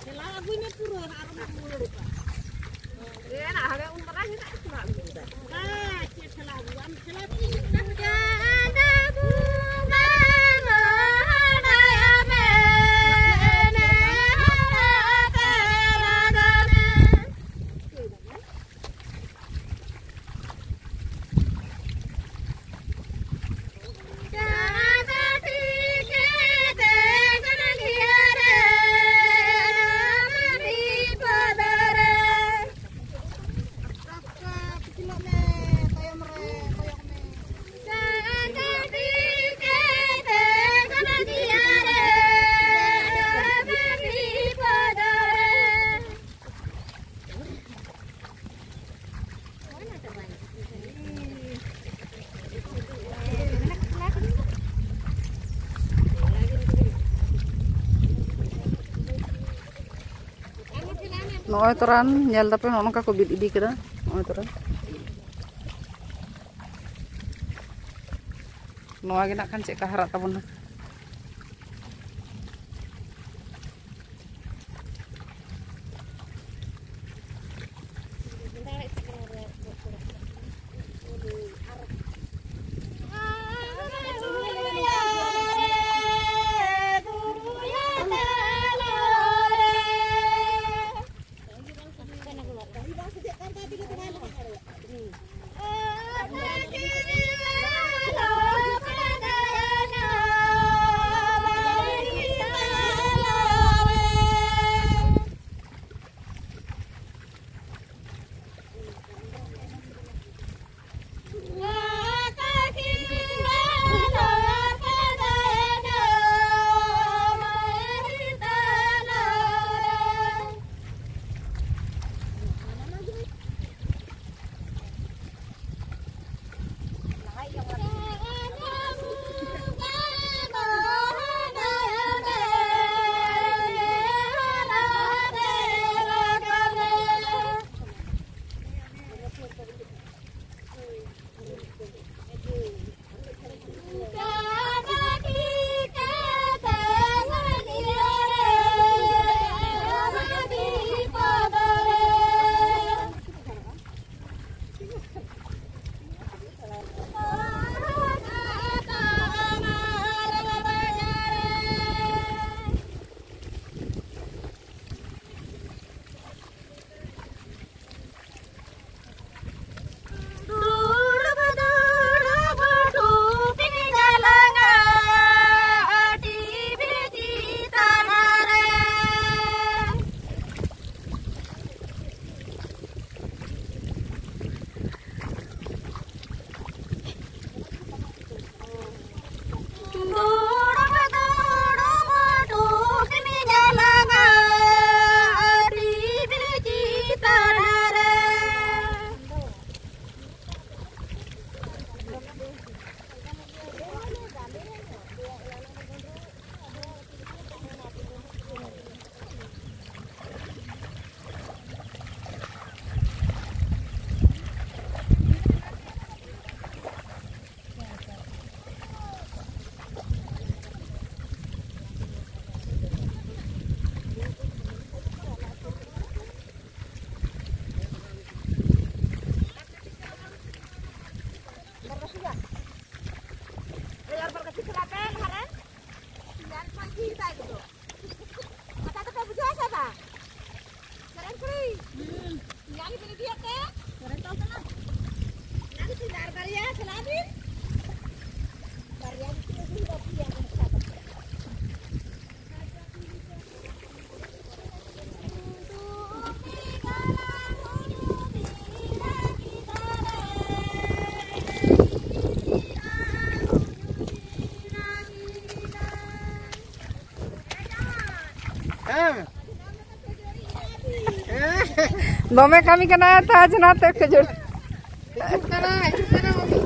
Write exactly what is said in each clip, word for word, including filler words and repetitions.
ᱪᱟᱞᱟᱜ ᱟᱹᱜᱩᱭ ᱢᱮ ᱯᱩᱨᱟᱹ, ᱟᱨ ᱚᱱᱟ ᱨᱩᱣᱟᱹᱲ ᱠᱟᱜᱼᱟ᱾ ᱦᱮᱸ, ᱦᱟᱱᱮ ᱩᱱ ᱢᱟᱨᱟᱝ ᱦᱮᱱᱟᱜ ᱠᱤᱱᱟ ᱩᱱᱠᱤᱱ ᱫᱚ᱾ ᱵᱟᱝ, ᱪᱮᱫ ᱴᱷᱮᱞᱟ ᱟᱹᱜᱩ? ᱟᱢ ᱴᱷᱮᱞᱟ ᱟᱹᱜᱩ? ᱱᱚᱜᱼᱚᱭ ᱛᱚᱨᱟᱱ ᱧᱮᱞ ᱫᱟᱯᱮ, ᱱᱚᱜᱼᱚ ᱱᱚᱝᱠᱟ ᱠᱚ ᱵᱤᱫ ᱤᱫᱤ ᱠᱮᱫᱟ᱾ ᱱᱚᱜᱼᱚᱭ ᱛᱚᱨᱟᱱ ᱱᱚᱣᱟ ᱜᱮ ᱱᱟᱜ ᱠᱷᱟᱱ ᱪᱮᱫ ᱞᱮᱠᱟ ᱦᱟᱨᱟᱜ ᱛᱟᱵᱚᱱᱟ᱾ ᱦᱮᱸ᱾ ᱫᱚᱢᱮ ᱠᱟᱹᱢᱤ ᱠᱟᱱᱟ ᱛᱟᱡᱽ ᱱᱟᱛᱮ ᱠᱷᱟᱹᱡᱟᱹᱲᱤ᱾ ᱦᱤᱡᱩᱜ ᱠᱟᱱᱟ, ᱦᱤᱡᱩᱜ ᱠᱟᱱᱟ ᱢᱟᱹᱢᱤ᱾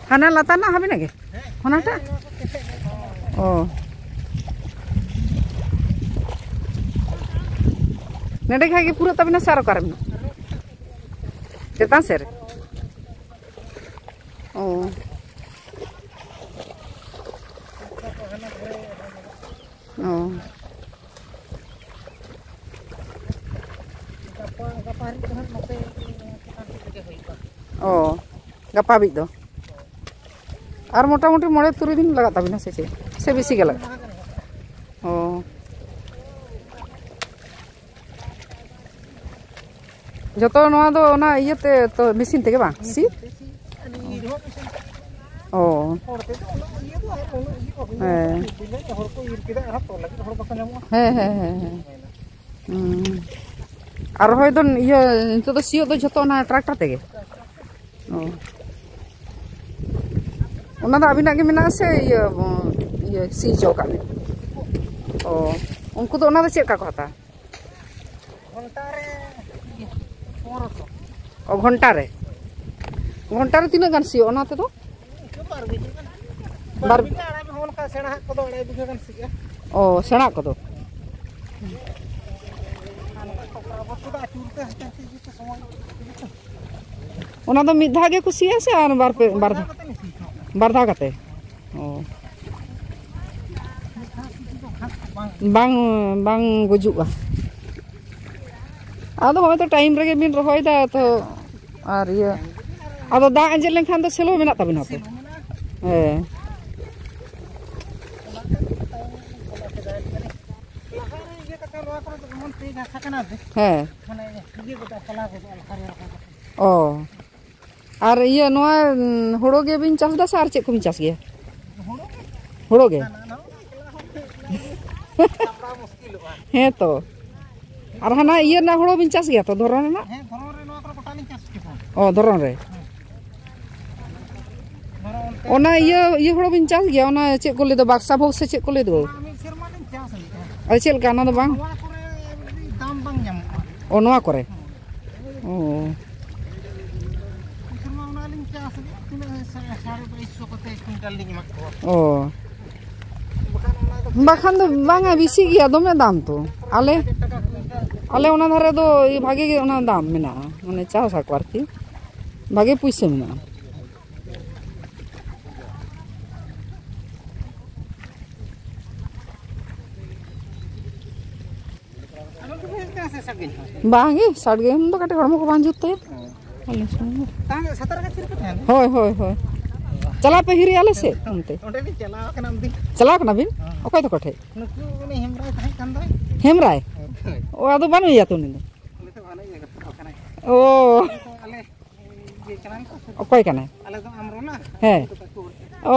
ᱦᱟᱱᱟ ᱞᱟᱛᱟᱨ ᱨᱮᱱᱟᱜ ᱦᱟᱵᱤᱱᱟᱜ ᱜᱮ? ᱚᱱᱟᱴᱟᱜ? ᱚ᱾ ᱱᱚᱰᱮ ᱠᱷᱟᱡ ᱜᱮ ᱯᱩᱨᱟᱹᱜ ᱛᱟᱵᱤᱱᱟ ᱥᱮ ᱟᱨ ᱚᱠᱟᱨᱮ ᱢᱮᱱᱟᱜᱼᱟ? ᱪᱮᱛᱟᱱ ᱥᱮᱫ ᱨᱮ? ᱚ᱾ ᱚ᱾ ᱜᱟᱯᱟ, ᱜᱟᱯᱟ ᱦᱟᱹᱨᱤᱡ ᱫᱚ ᱦᱟᱸᱜ ᱱᱚᱛᱮ ᱪᱮᱛᱟᱱ ᱥᱮᱫ ᱨᱮᱜᱮ ᱦᱩᱭᱩᱜᱼᱟ᱾ ᱚ, ᱜᱟᱯᱟ ᱦᱟᱹᱵᱤᱡ ᱫᱚ? ᱟᱨ ᱢᱚᱴᱟᱢᱩᱴᱤ ᱢᱚᱬᱮ ᱛᱩᱨᱩᱭ ᱫᱤᱱ ᱞᱟᱜᱟᱜ ᱛᱟᱵᱤᱱᱟ ᱥᱮ ᱪᱮᱫ? ᱥᱮ ᱵᱮᱥᱤ ᱜᱮ ᱞᱟᱜᱟᱜᱼᱟ? ᱚ᱾ ᱡᱚᱛᱚ ᱱᱚᱣᱟ ᱫᱚ ᱚᱱᱟ ᱤᱭᱟᱹᱛᱮ ᱛᱚ, ᱢᱮᱥᱤᱱ ᱛᱮᱜᱮ ᱵᱟᱝ? ᱥᱤ? ᱢᱮᱥᱤᱱ ᱛᱮ ᱥᱤ, ᱟᱨ ᱤᱨ ᱦᱚᱸ ᱢᱮᱥᱤᱱ ᱛᱮ᱾ ᱚ᱾ ᱦᱚᱲ ᱛᱮᱫᱚ ᱩᱱᱟᱹᱜ ᱤᱭᱟᱹ ᱫᱚ ᱟᱨ ᱩᱱᱟᱹᱜ ᱤᱭᱟᱹ ᱵᱟᱠᱚ ᱧᱟᱢᱚᱜᱼᱟ᱾ ᱦᱮᱸ᱾ ᱵᱤᱞᱟᱹᱛ ᱦᱚᱲ ᱠᱚ ᱤᱨ ᱠᱮᱫᱟ, ᱟᱨᱦᱚᱸ ᱛᱚᱞ ᱞᱟᱹᱜᱤᱫ ᱦᱚᱲ ᱵᱟᱠᱚ ᱧᱟᱢᱚᱜᱼᱟ᱾ ᱦᱮᱸ, ᱦᱮᱸ, ᱦᱮᱸ, ᱦᱮᱸ᱾ ᱦᱩᱸ᱾ ᱟᱨ ᱨᱚᱦᱚᱭ ᱫᱚ ᱤᱭᱟᱹ, ᱱᱤᱛᱚᱜ ᱫᱚ ᱥᱤᱭᱳᱜ ᱫᱚ ᱡᱷᱚᱛᱚ ᱚᱱᱟ ᱴᱨᱟᱠᱴᱟᱨ ᱛᱮᱜᱮ? ᱚ᱾ ᱚᱱᱟ ᱫᱚ ᱟᱹᱵᱤᱱᱟᱜ ᱜᱮ ᱢᱮᱱᱟᱜᱼᱟ ᱥᱮ ᱤᱭᱟᱹ, ᱤᱭᱟᱹ ᱥᱤ ᱦᱚᱪᱚ ᱟᱠᱟᱫ ᱵᱤᱱ? ᱚ᱾ ᱩᱱᱠᱩ ᱫᱚ ᱚᱱᱟ ᱫᱚ ᱪᱮᱫ ᱞᱮᱠᱟ ᱠᱚ ᱦᱟᱛᱟᱣᱟ? ᱜᱷᱚᱱᱴᱟ ᱨᱮ ᱯᱚᱱᱨᱚᱥᱚ᱾ ᱚ, ᱜᱷᱚᱱᱴᱟ ᱨᱮ? ᱜᱷᱚᱱᱴᱟ ᱨᱮ ᱛᱤᱱᱟᱹᱜ ᱜᱟᱱ ᱥᱤᱭᱳᱜ ᱚᱱᱟ ᱛᱮᱫᱚ? ᱤᱱᱠᱟᱹ ᱵᱟᱨ ᱵᱤᱜᱷᱟᱹ ᱜᱟᱱ᱾ ᱵᱟᱨ ᱵᱟᱨ ᱵᱤᱜᱷᱟᱹ, ᱟᱲᱟᱭ ᱵᱤᱜᱷᱟᱹ, ᱚᱱᱠᱟ ᱥᱮᱬᱟ ᱦᱟᱜ ᱠᱚᱫᱚ ᱟᱲᱟᱭ ᱵᱤᱜᱷᱟᱹ ᱜᱟᱱ ᱥᱤᱜᱼᱟ᱾ ᱚ, ᱥᱮᱬᱟ ᱠᱚᱫᱚ? ᱟᱨ ᱱᱚᱝᱠᱟ ᱠᱷᱚᱠᱨᱚ ᱵᱚᱛ ᱚᱱᱟ ᱫᱚ ᱢᱤᱫ ᱫᱷᱟᱣ ᱜᱮ ᱠᱚ ᱥᱤᱭᱟ ᱥᱮ ᱟᱨ ᱵᱟᱨ ᱯᱮ, ᱵᱟᱨ ᱫᱷᱟᱣ? ᱵᱟᱨ ᱫᱷᱟᱣ ᱠᱟᱛᱮ? ᱚ᱾ ᱵᱟᱝ, ᱵᱟᱝ ᱜᱩᱡᱩᱜᱼᱟ᱾ ᱟᱫᱚ ᱦᱚᱸᱜᱼᱚᱭ ᱛᱚ ᱴᱟᱭᱤᱢ ᱨᱮᱜᱮ ᱵᱤᱱ ᱨᱚᱦᱚᱭᱮᱫᱟ ᱛᱚ, ᱟᱨ ᱤᱭᱟᱹ, ᱟᱫᱚ ᱫᱟᱜ ᱟᱸᱡᱮᱫ ᱞᱮᱱᱠᱷᱟᱱ ᱫᱚ ᱥᱮᱞᱚ ᱢᱮᱱᱟᱜ ᱛᱟᱵᱤᱱᱟ ᱛᱚ? ᱦᱮᱸ᱾ ᱞᱟᱦᱟᱨᱮ ᱤᱭᱟᱹ ᱠᱟᱛᱮ ᱱᱚᱣᱟ ᱠᱚᱨᱮ ᱫᱚ ᱮᱢᱚᱱ ᱛᱮᱡᱽ ᱦᱟᱥᱟ ᱠᱟᱱᱟ ᱥᱮ, ᱦᱮᱸ᱾ ᱢᱟᱱᱮ ᱤᱭᱟᱹ ᱜᱚᱫᱚᱜᱼᱟ, ᱯᱟᱞᱟ ᱜᱚᱫᱚᱜᱼᱟ ᱞᱟᱦᱟᱨᱮ ᱨᱚᱦᱚᱭ ᱠᱟᱛᱮ᱾ ᱚ᱾ ᱟᱨ ᱤᱭᱟᱹ, ᱱᱚᱣᱟ, ᱩᱸ, ᱦᱩᱲᱩ ᱜᱮᱵᱤᱱ ᱪᱟᱥ ᱮᱫᱟ ᱥᱮ ᱟᱨ ᱪᱮᱫ ᱠᱚᱵᱤᱱ ᱪᱟᱥ ᱜᱮᱭᱟ? ᱦᱩᱲᱩ ᱜᱮ᱾ ᱦᱩᱲᱩ ᱜᱮ? ᱦᱟᱱᱟ ᱱᱟᱣᱟ ᱮᱠᱞᱟ ᱦᱚᱲ ᱫᱚ ᱮᱠᱞᱟ ᱜᱮ ᱥᱟᱢᱵᱲᱟᱣ ᱢᱩᱥᱠᱤᱞᱚᱜᱼᱟ᱾ ᱦᱮᱸ ᱛᱚ᱾ ᱟᱨ ᱦᱟᱱᱟ ᱤᱭᱟᱹ ᱨᱮᱱᱟᱜ ᱦᱩᱲᱩ ᱵᱤᱱ ᱪᱟᱥ ᱜᱮᱭᱟ ᱛᱚ, ᱫᱷᱚᱨᱚᱱ ᱨᱮᱱᱟᱜ? ᱦᱮᱸ, ᱫᱷᱚᱨᱚᱱ ᱨᱮ ᱱᱚᱣᱟ ᱠᱚᱨᱮ ᱜᱚᱴᱟ ᱞᱤᱧ ᱪᱟᱥ ᱦᱚᱪᱚ ᱠᱚᱣᱟ᱾ ᱚ, ᱫᱷᱚᱨᱚᱱ ᱨᱮ᱾ ᱦᱮᱸ᱾ ᱫᱷᱚᱨᱚᱱ ᱚᱱᱛᱮ ᱚᱱᱟ ᱤᱭᱟᱹ, ᱤᱭᱟᱹ ᱦᱩᱲᱩ ᱵᱤᱱ ᱪᱟᱥ ᱜᱮᱭᱟ, ᱚᱱᱟ ᱪᱮᱫ ᱠᱚ ᱞᱟᱹᱭ ᱫᱚ, ᱵᱟᱠᱥᱟ ᱵᱷᱳᱜᱽ ᱥᱮ ᱪᱮᱫ ᱠᱚ ᱞᱟᱹᱭ ᱫᱚ? ᱚᱱᱟ ᱢᱤᱫ ᱥᱮᱨᱢᱟ ᱞᱤᱧ ᱪᱟᱥ ᱞᱮᱫᱼᱟ᱾ ᱟᱫᱚ ᱪᱮᱫ ᱞᱮᱠᱟ ᱚᱱᱟ ᱫᱚ ᱵᱟᱝ? ᱱᱚᱣᱟ ᱠᱚᱨᱮ ᱫᱟᱢ ᱵᱟᱝ ᱧᱟᱢᱚᱜᱼᱟ᱾ ᱚ, ᱱᱚᱣᱟ ᱠᱚᱨᱮ? ᱦᱮᱸ᱾ ᱚ᱾ ᱱᱤᱭᱟᱹ ᱥᱮᱨᱢᱟ ᱚᱱᱟ ᱞᱤᱧ ᱪᱟᱥ ᱞᱮᱫᱼᱟ, ᱛᱤᱱᱟᱹᱜ ᱥᱟ-, ᱥᱟᱲᱮ ᱵᱟᱭᱤᱥ ᱥᱚ ᱠᱟᱛᱮ ᱠᱩᱭᱤᱱᱴᱟᱞ ᱞᱤᱧ ᱮᱢᱟᱜ ᱠᱚᱣᱟ᱾ ᱚ᱾ ᱵᱟᱠᱷᱟᱱ ᱚᱱᱟ ᱫᱚ ᱵᱟᱠᱷᱟᱱ ᱫᱚ ᱵᱟᱝᱟ, ᱵᱮᱥᱤ ᱜᱮᱭᱟ, ᱫᱚᱢᱮ ᱫᱟᱢ ᱛᱚ᱾ ᱟᱞᱮ, ᱦᱟᱡᱟᱨ ᱴᱟᱠᱟ ᱠᱩᱭᱤᱱᱴᱟᱞ᱾ ᱟᱞᱮ ᱚᱱᱟ ᱫᱷᱟᱨᱮ ᱫᱚ ᱵᱷᱟᱜᱮ ᱜᱮ ᱚᱱᱟ ᱫᱟᱢ ᱢᱮᱱᱟᱜᱼᱟ, ᱢᱟᱱᱮ ᱪᱟᱥ ᱟᱠᱚ ᱟᱨᱠᱤ, ᱵᱷᱟᱜᱮ ᱯᱩᱭᱥᱟᱹ ᱢᱮᱱᱟᱜᱼᱟ᱾ ᱟᱫᱚ ᱛᱚᱵᱮ ᱦᱩᱭᱩᱜ ᱠᱟᱱᱟ ᱥᱮ ᱥᱟᱺᱜᱤᱧ ᱦᱚᱸ? ᱵᱟᱝ ᱜᱮ, ᱥᱟᱴ ᱜᱮ ᱩᱱ ᱫᱚ ᱠᱟᱹᱴᱤᱡ ᱦᱚᱲᱢᱚ ᱠᱚ ᱵᱟᱝ ᱡᱩᱛ ᱛᱟᱭᱟ᱾ ᱦᱮᱸ᱾ ᱟᱞᱮ ᱥᱮᱱ ᱫᱚ᱾ ᱛᱟᱦᱮᱸ ᱥᱟᱛᱟᱨ ᱜᱟᱪᱷᱤ ᱨᱮᱯᱮ ᱛᱟᱦᱮᱱᱟ? ᱦᱳᱭ, ᱦᱳᱭ, ᱦᱳᱭ᱾ ᱪᱟᱞᱟᱣ ᱯᱮ ᱦᱤᱨᱤ ᱟᱞᱮ ᱥᱮᱫ ᱚᱱᱛᱮ᱾ ᱚᱸᱰᱮ ᱞᱤᱧ ᱪᱟᱞᱟᱣ ᱟᱠᱟᱱᱟ ᱩᱱᱫᱤᱱ᱾ ᱪᱟᱞᱟᱣ ᱠᱟᱱᱟ ᱵᱤᱱ? ᱦᱮᱸ᱾ ᱚᱠᱚᱭ ᱛᱟᱠᱚ ᱴᱷᱮᱡ? ᱱᱩᱠᱩ ᱩᱱᱤ ᱦᱮᱢᱵᱨᱟᱭ ᱛᱟᱦᱮᱸ ᱠᱟᱱ ᱫᱚᱭ᱾ ᱦᱮᱢᱵᱨᱟᱭ? ᱦᱳᱭ᱾ ᱚ, ᱟᱫᱚ ᱵᱟᱹᱱᱩᱭᱟ ᱛᱚ ᱩᱱᱤ ᱫᱚ? ᱩᱱᱤ ᱫᱚ ᱵᱟᱹᱱᱩᱭᱟ, ᱜᱟᱛᱮ ᱠᱚ ᱠᱟᱱᱟᱭ᱾ ᱚ᱾ ᱩᱱᱤ ᱫᱚ ᱟᱞᱮ ᱤᱭᱟᱹ ᱠᱟᱱᱟᱭ ᱛᱚ᱾ ᱚᱠᱚᱭ ᱠᱟᱱᱟᱭ? ᱟᱞᱮ ᱫᱚ ᱟᱢᱨᱚᱞᱟ᱾ ᱦᱮᱸ᱾ ᱩᱱᱠᱩ ᱫᱚ ᱵᱟᱠᱩᱲ᱾ ᱚ,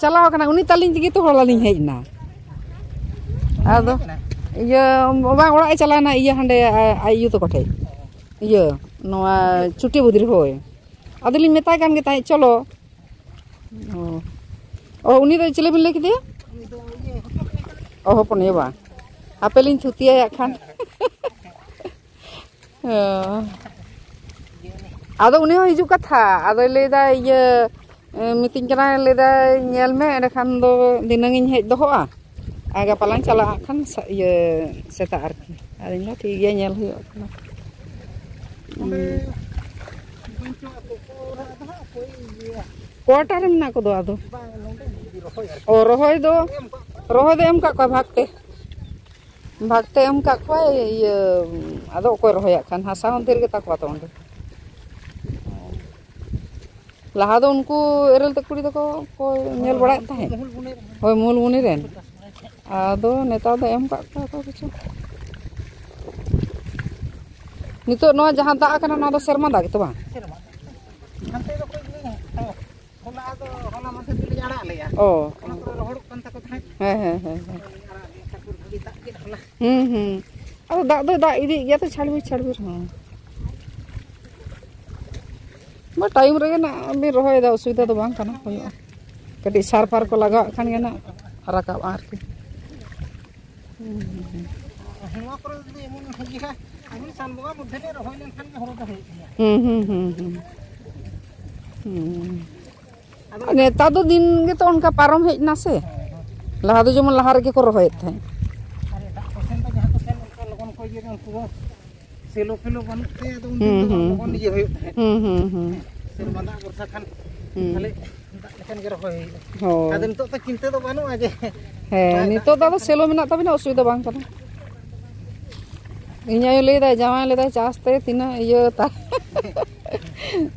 ᱪᱟᱞᱟᱣ ᱠᱟᱱᱟ᱾ ᱩᱱᱤ ᱛᱟᱹᱞᱤᱧ ᱛᱮᱜᱮ ᱛᱚ ᱦᱚᱞᱟ ᱞᱤᱧ ᱦᱮᱡ ᱮᱱᱟ᱾ ᱟᱫᱚ ᱤᱭᱟᱹ ᱠᱟᱱᱟ? ᱤᱭᱟᱹ, ᱵᱟᱝ, ᱚᱲᱟᱜ ᱮ ᱪᱟᱞᱟᱣ ᱮᱱᱟ, ᱤᱭᱟᱹ, ᱦᱟᱸᱰᱮ, ᱟ-, ᱟᱡ ᱟᱭᱳ ᱛᱟᱠᱚ ᱴᱷᱮᱡ᱾ ᱤᱭᱟᱹ, ᱱᱚᱣᱟ ᱪᱩᱴᱤ ᱵᱩᱫᱽᱨᱤ, ᱦᱳᱭ᱾ ᱟᱫᱚᱞᱤᱧ ᱢᱮᱛᱟᱭ ᱠᱟᱱ ᱜᱮ ᱛᱟᱦᱮᱸᱫ, "ᱪᱚᱞᱚ᱾" ᱚ᱾ ᱚ, ᱩᱱᱤ ᱫᱚ ᱪᱤᱞᱤ ᱵᱤᱱ ᱞᱟᱹᱭ ᱠᱮᱫᱮᱭᱟ? ᱩᱱᱤ ᱫᱚ ᱤᱭᱟᱹ, ᱦᱚᱯᱚᱱ ᱮᱨᱟ ᱠᱟᱱᱟ᱾ ᱚ, ᱦᱚᱯᱚᱱ ᱮᱨᱟ ᱵᱟᱝ? ᱦᱟᱯᱮ ᱞᱤᱧ ᱛᱷᱩᱛᱤᱭᱟᱭᱟ ᱠᱷᱟᱱ᱾ ᱚ᱾ ᱟᱫᱚ ᱩᱱᱤ ᱦᱚᱸ ᱦᱤᱡᱩᱜ ᱠᱟᱛᱷᱟ, ᱟᱫᱚᱭ ᱞᱟᱹᱭᱫᱟ, ᱤᱭᱟᱹ, ᱮ, ᱢᱤᱛᱟᱹᱧ ᱠᱟᱱᱟᱭ, ᱞᱟᱹᱭᱫᱟᱭ, "ᱧᱮᱞ ᱢᱮ, ᱮᱸᱰᱮᱠᱷᱟᱱ ᱫᱚ ᱫᱷᱤᱱᱟᱹᱝ ᱤᱧ ᱦᱮᱡ ᱫᱚᱦᱚᱜᱼᱟ, ᱟᱨ ᱜᱟᱯᱟ ᱞᱟᱝ ᱪᱟᱞᱟᱜᱼᱟ ᱦᱟᱸᱜ ᱠᱷᱟᱱ ᱥᱟ-, ᱤᱭᱟᱹ, ᱥᱮᱛᱟᱜ ᱟᱨᱠᱤ᱾" ᱟᱫᱚᱧ ᱞᱟᱹᱭᱫᱟ, "ᱴᱷᱤᱠ ᱜᱮᱭᱟ, ᱧᱮᱞ ᱦᱩᱭᱩᱜ ᱠᱟᱱᱟ᱾" ᱚᱸᱰᱮ ᱵᱟᱝ ᱪᱚ ᱟᱠᱚ ᱠᱚ ᱚᱲᱟᱜ ᱫᱚ ᱦᱟᱸᱜ ᱚᱠᱚᱭ ᱤᱭᱟᱹᱭᱟ᱾ ᱠᱚᱴᱟ ᱨᱮ ᱢᱮᱱᱟᱜ ᱠᱚᱫᱚ ᱟᱫᱚ᱾ ᱵᱟᱝ, ᱱᱚᱸᱰᱮ ᱡᱩᱫᱤ ᱨᱚᱦᱚᱭ ᱟᱨᱠᱤ᱾ ᱚ, ᱨᱚᱦᱚᱭ ᱫᱚ, ᱮᱢ ᱠᱟᱜ ᱠᱚᱣᱟ᱾ ᱨᱚᱦᱚᱭ ᱫᱚ ᱮᱢ ᱠᱟᱜ ᱠᱚᱣᱟ ᱵᱷᱟᱜᱽ ᱛᱮ᱾ ᱵᱷᱟᱜᱽ ᱛᱮ ᱮᱢ ᱠᱟᱜ ᱠᱚᱣᱟᱭ, ᱤᱭᱟᱹ, ᱟᱫᱚ ᱚᱠᱚᱭ ᱨᱚᱦᱚᱭᱟᱜ ᱠᱷᱟᱱ, ᱦᱟᱥᱟ ᱦᱚᱸ ᱰᱷᱮᱨ ᱜᱮᱛᱟ ᱠᱚᱣᱟ ᱛᱚ ᱚᱸᱰᱮ᱾ ᱞᱟᱦᱟ ᱫᱚ ᱩᱱᱠᱩ ᱮᱨᱮᱞ ᱛᱮ ᱠᱩᱲᱤ ᱛᱟᱠᱚ ᱠᱚ ᱧᱮᱞ ᱵᱟᱲᱟᱭᱮᱫ ᱛᱟᱦᱮᱸᱫ᱾ ᱦᱳᱭ, ᱢᱩᱞ ᱵᱩᱱᱤ ᱨᱮᱱ᱾ ᱟᱫᱚ ᱱᱮᱛᱟᱨ ᱫᱚ ᱮᱢ ᱠᱟᱜ ᱠᱚᱣᱟ ᱠᱚ ᱠᱤᱪᱷᱩ᱾ ᱱᱤᱛᱚᱜ ᱱᱚᱣᱟ ᱡᱟᱦᱟᱸ ᱫᱟᱜ ᱟᱠᱟᱱᱟ, ᱱᱚᱣᱟ ᱫᱚ ᱥᱮᱨᱢᱟ ᱫᱟᱜ ᱜᱮᱛᱚ, ᱵᱟᱝ? ᱥᱮᱨᱢᱟ ᱫᱟᱜ᱾ ᱦᱟᱱᱛᱮ ᱫᱚ ᱠᱚ ᱤᱭᱟᱹᱭᱟ᱾ ᱦᱚᱞᱟ ᱫᱚ, ᱦᱚᱞᱟ ᱢᱟᱫᱷᱮᱨ ᱫᱚᱞᱤᱧ ᱟᱲᱟᱜ ᱞᱮᱜᱼᱟ᱾ ᱚ᱾ ᱚᱱᱟ ᱠᱚᱨᱮ ᱨᱚᱦᱚᱲᱚᱜ ᱠᱟᱱ ᱛᱟᱠᱚ ᱛᱟᱦᱮᱸᱫ᱾ ᱦᱮᱸ, ᱦᱮᱸ, ᱦᱮᱸ, ᱦᱮᱸ᱾ ᱟᱲᱟᱜ ᱞᱮᱜᱼᱟ, ᱴᱷᱟᱹᱠᱩᱨ ᱵᱷᱟᱜᱮ ᱫᱟᱜ ᱠᱮᱫ ᱦᱚᱞᱟ᱾ ᱦᱩᱸ, ᱦᱩᱸ᱾ ᱟᱫᱚ ᱫᱟᱜ ᱫᱚᱭ ᱫᱟᱜ ᱤᱫᱤᱭᱮᱫ ᱜᱮᱭᱟ ᱛᱚ, ᱪᱷᱟᱲᱵᱤᱲ ᱪᱷᱟᱲᱵᱤᱲ ᱦᱚᱸ᱾ ᱵᱟ, ᱴᱟᱭᱤᱢ ᱨᱮᱜᱮ ᱱᱟᱜ ᱵᱤᱱ ᱨᱚᱦᱚᱭᱮᱫᱟ, ᱚᱥᱩᱵᱤᱫᱟ ᱫᱚ ᱵᱟᱝ ᱠᱟᱱᱟ, ᱦᱩᱭᱩᱜᱼᱟ᱾ ᱠᱟᱹᱴᱤᱡ ᱥᱟᱨ ᱯᱷᱟᱨ ᱠᱚ ᱞᱟᱜᱟᱣᱟᱜ ᱠᱷᱟᱱ ᱜᱮ ᱱᱟᱜ ᱨᱟᱠᱟᱵᱼᱟ ᱟᱨᱠᱤ᱾ ᱦᱩᱸ, ᱦᱩᱸ, ᱦᱩᱸ᱾ ᱱᱚᱣᱟ ᱠᱚᱨᱮ ᱡᱩᱫᱤ ᱮᱢᱚᱱ ᱤᱭᱟᱹ, ᱟᱹᱵᱤᱱ ᱥᱟᱱ ᱵᱚᱸᱜᱟ ᱢᱚᱫᱽᱫᱷᱮ ᱨᱮ ᱨᱚᱦᱚᱭ ᱞᱮᱱᱠᱷᱟᱱ ᱜᱮ ᱦᱩᱲᱩ ᱫᱚ ᱦᱩᱭᱩᱜ ᱜᱮᱭᱟ᱾ ᱦᱩᱸ, ᱦᱩᱸ, ᱦᱩᱸ, ᱦᱩᱸ᱾ ᱦᱩᱸ᱾ ᱟᱫᱚ ᱟᱨ ᱱᱮᱛᱟᱨ ᱫᱚ ᱫᱤᱱ ᱜᱮᱛᱚ ᱚᱱᱠᱟ ᱯᱟᱨᱚᱢ ᱦᱮᱡ ᱮᱱᱟ ᱥᱮ᱾ ᱦᱮᱸ, ᱦᱮᱸ᱾ ᱞᱟᱦᱟ ᱫᱚ ᱡᱮᱢᱚᱱ ᱞᱟᱦᱟ ᱨᱮᱜᱮ ᱠᱚ ᱨᱚᱦᱚᱭᱮᱫ ᱛᱟᱦᱮᱸᱫ᱾ ᱟᱨ ᱮᱴᱟᱜ ᱠᱚ ᱥᱮᱱ ᱫᱚ, ᱡᱟᱦᱟᱸ ᱠᱚ ᱥᱮᱱ ᱚᱱᱠᱟ ᱞᱚᱜᱚᱱ ᱠᱚ ᱤᱭᱟᱹ, ᱩᱱᱠᱩ ᱫᱚ ᱥᱮᱞᱳ ᱯᱷᱮᱞᱳ ᱵᱟᱹᱱᱩᱜ ᱛᱮ, ᱟᱫᱚ ᱩᱱᱫᱤᱱ ᱦᱩᱸ, ᱫᱚ ᱦᱩᱸ, ᱞᱚᱜᱚᱱ ᱦᱩᱸ᱾ ᱤᱭᱟᱹ ᱦᱩᱭᱩᱜ ᱛᱟᱦᱮᱸᱫ᱾ ᱦᱩᱸ, ᱦᱩᱸ, ᱦᱩᱸ᱾ ᱥᱮᱨᱢᱟ ᱫᱟᱜ ᱵᱷᱚᱨᱥᱟ ᱠᱷᱟᱱ ᱦᱩᱸ᱾ ᱛᱟᱦᱞᱮ ᱫᱟᱜ ᱞᱮᱠᱷᱟᱱ ᱜᱮ ᱨᱚᱦᱚᱭ ᱦᱩᱭᱩᱜᱼᱟ᱾ ᱦᱳᱭ᱾ ᱟᱫᱚ ᱱᱤᱛᱚᱜ ᱫᱚ ᱪᱤᱱᱛᱟᱹ ᱫᱚ ᱵᱟᱹᱱᱩᱜᱼᱟ ᱡᱮ ᱦᱮᱸ, ᱵᱟᱭ ᱫᱟᱜ ᱱᱤᱛᱚᱜ ᱫᱚ ᱟᱫᱚ ᱞᱮᱠᱷᱟᱱ᱾ ᱥᱮᱞᱳ ᱢᱮᱱᱟᱜ ᱛᱟᱵᱤᱱᱟ, ᱚᱥᱩᱵᱤᱫᱟ ᱵᱟᱝ ᱠᱟᱱᱟ᱾ ᱤᱧ ᱟᱭᱳ ᱞᱟᱹᱭᱫᱟᱭ, ᱡᱟᱶᱟᱭ ᱞᱟᱹᱭᱫᱟᱭ, "ᱪᱟᱥ ᱛᱮ ᱛᱤᱱᱟᱹᱜ ᱤᱭᱟᱹ ᱛᱟ-,"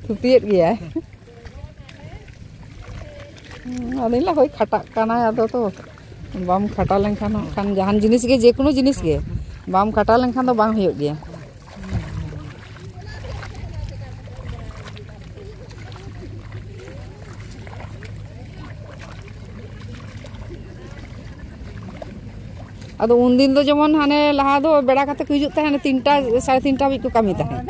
ᱛᱷᱩᱛᱤᱭᱮᱫ ᱜᱮᱭᱟᱭ᱾ ᱦᱩᱸ, ᱟᱫᱚᱧ ᱞᱟᱹᱭᱟ, ᱦᱳᱭ, ᱠᱷᱟᱴᱟᱜ ᱠᱟᱱᱟᱭ, ᱟᱫᱚ ᱛᱚ ᱵᱟᱢ ᱠᱷᱟᱴᱟᱣ ᱞᱮᱱᱠᱷᱟᱱ ᱦᱟᱸᱜ ᱠᱷᱟᱱ ᱡᱟᱦᱟᱱ ᱡᱤᱱᱤᱥ ᱜᱮ, ᱡᱮᱠᱳᱱᱳ ᱡᱤᱱᱤᱥ ᱜᱮ ᱵᱟᱢ ᱠᱷᱟᱴᱟᱣ ᱞᱮᱱᱠᱷᱟᱱ ᱫᱚ ᱵᱟᱝ ᱦᱩᱭᱩᱜ ᱜᱮᱭᱟ᱾ ᱟᱫᱚ ᱩᱱᱫᱤᱱ ᱫᱚ ᱡᱮᱢᱚᱱ ᱦᱟᱱᱮ ᱞᱟᱦᱟ ᱫᱚ ᱵᱮᱲᱟ ᱠᱟᱛᱮ ᱠᱚ ᱦᱤᱡᱩᱜ ᱛᱟᱦᱮᱸᱫ, ᱛᱤᱱᱴᱟ, ᱥᱟᱲᱮ ᱛᱤᱱᱴᱟ ᱦᱟᱹᱵᱤᱡ ᱠᱚ ᱠᱟᱹᱢᱤ ᱛᱟᱦᱮᱸᱫ᱾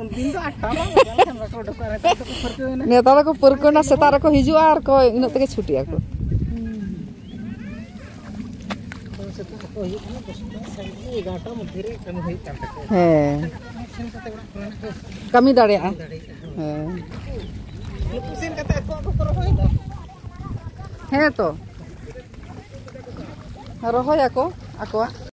ᱩᱱᱫᱤᱱ ᱫᱚ ᱟᱴᱴᱟ ᱵᱟᱝ ᱵᱟᱡᱟᱣ ᱞᱮᱠᱷᱟᱱ ᱵᱟᱠᱚ ᱩᱰᱩᱠᱚᱜᱼᱟ, ᱱᱮᱛᱟᱨ ᱫᱚᱠᱚ ᱯᱟᱹᱨᱠᱟᱹᱣ ᱮᱱᱟ᱾ ᱱᱮᱛᱟᱨ ᱫᱚᱠᱚ ᱯᱟᱹᱨᱠᱟᱹᱣ ᱮᱱᱟ, ᱥᱮᱛᱟᱜ ᱨᱮᱠᱚ ᱦᱤᱡᱩᱜᱼᱟ ᱟᱨ ᱠᱚ ᱤᱱᱟᱹᱜ ᱛᱮᱜᱮ ᱪᱷᱩᱴᱤᱜ ᱟᱠᱚ᱾ ᱟᱫᱚ ᱥᱮᱛᱟᱜ ᱨᱮᱠᱚ ᱦᱤᱡᱩᱜ ᱠᱟᱱᱟ, ᱫᱚᱥᱴᱟ, ᱥᱟᱲᱮ ᱫᱚᱥ, ᱮᱜᱟᱨᱚᱴᱟ ᱢᱚᱫᱽᱫᱷᱮ ᱨᱮ ᱠᱟᱹᱢᱤ ᱦᱩᱭᱩᱜ ᱠᱟᱱ ᱛᱟᱠᱚᱣᱟ᱾ ᱦᱮᱸ᱾ ᱥᱮᱱ ᱠᱟᱛᱮ ᱚᱲᱟᱜ ᱠᱚᱨᱮᱱᱟᱜ ᱠᱚ ᱠᱟᱹᱢᱤ ᱫᱟᱲᱮᱭᱟᱜᱼᱟ᱾ ᱫᱟᱲᱮᱭᱟᱜᱼᱟ᱾ ᱦᱮᱸ᱾ ᱱᱩᱠᱩ ᱥᱮᱱ ᱠᱟᱛᱮ ᱟᱠᱚᱣᱟᱜ ᱠᱚᱠᱚ ᱨᱚᱦᱚᱭᱮᱫᱟ᱾ ᱦᱮᱸ ᱛᱚ᱾ ᱨᱚᱦᱚᱭᱟᱠᱚ ᱟᱠᱚᱣᱟᱜ᱾